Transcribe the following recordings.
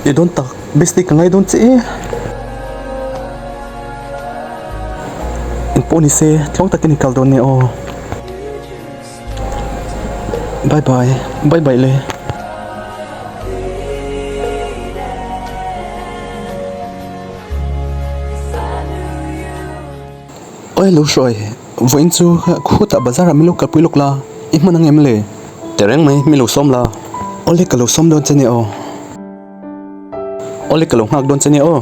Ti dawn tak, bestie ka ngai dawn che e. Engpawh ni se, tluang takin i kal dawn nia aw. Bye bye, bye bye le. Awi lo hruai, vawiin chu khutah bazar ah min lo kalpui lawk la, i hman ang em le? Tehreng mai, min lo sawm la. Awle ka lo sawm dawn che nia aw. Awle ka lo nghak dawn che nia aw.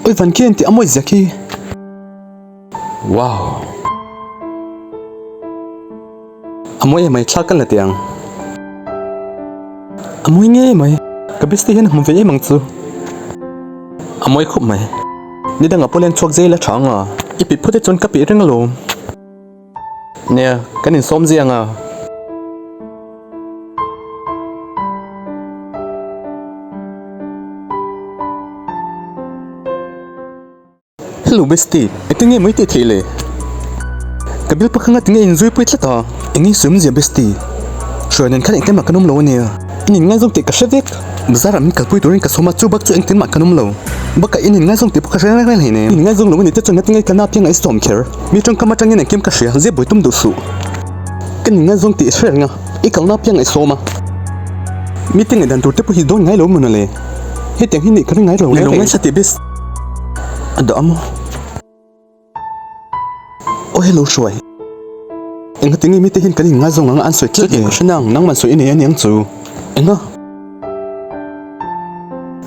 Awi van khi engtih a mawi zia khi. Wow. A mawi emai thla kan la teh ang. A mawi ngei mai. Ka bestie hian a hmu ve em ang chu. A mawi khawp mai. Ni dangah pawh leng chhuak zel a tha ang a. I pih phawt te chuan ka pih reng alawm. Nia, kan insawm zia ang a. Hello bestie, engtin nge mai tih theih le? Ka bill pakhat nga tinge inzui pui tlat a? Eng nge sawi awmzia bestie? Hruai nen khan engtin mah kan awm lo ania. In inngaizawng tih ka hre vek. Bazar ah min kalpui turin ka sawm a, chu bak chu engtin mah kan awm lo. Bakah in inngaizawng tih pawh ka hre reng reng hleinem. In inngaizawng lo ani te chuan ngatinge ka na piang a i sawm kher? Mi tawngkam atangin engkim ka hria, zia buai tum duh suh. Kan inngaizawng tih i hre reng a, i kalna piang a i sawm a. Mite ngaihdan tur te pawh hi dawn ngai lo mawn ale. Hetiang hi nih ka ring ngai lo reng reng. Ngaihsa tih best. A dah a maw? Aw hello Hruai. Engati nge mite hian kan inngaizawng ang a an sawi tlat le? Ka hre nang, nangman sawi i nei a niang chu. Enga?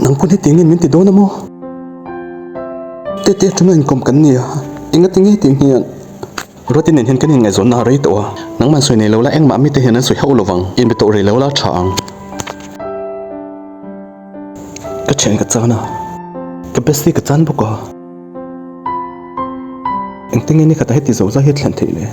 Nang pawn hetiang nge min ti dawn a maw? Tete atanga inkawm kan ni a, engati nge hetiang hian? Ruati nen hian kan inngaihzawnna a rei tawh a, nangman sawi nei lo la engmah mite hian an sawi hauh lovang, inbe tawh rei lo la tha ang. Ka thian ka chan a, ka bestie ka chan bawk a. Engtin nge ni khatah heti zo zai hi a thlen theih le?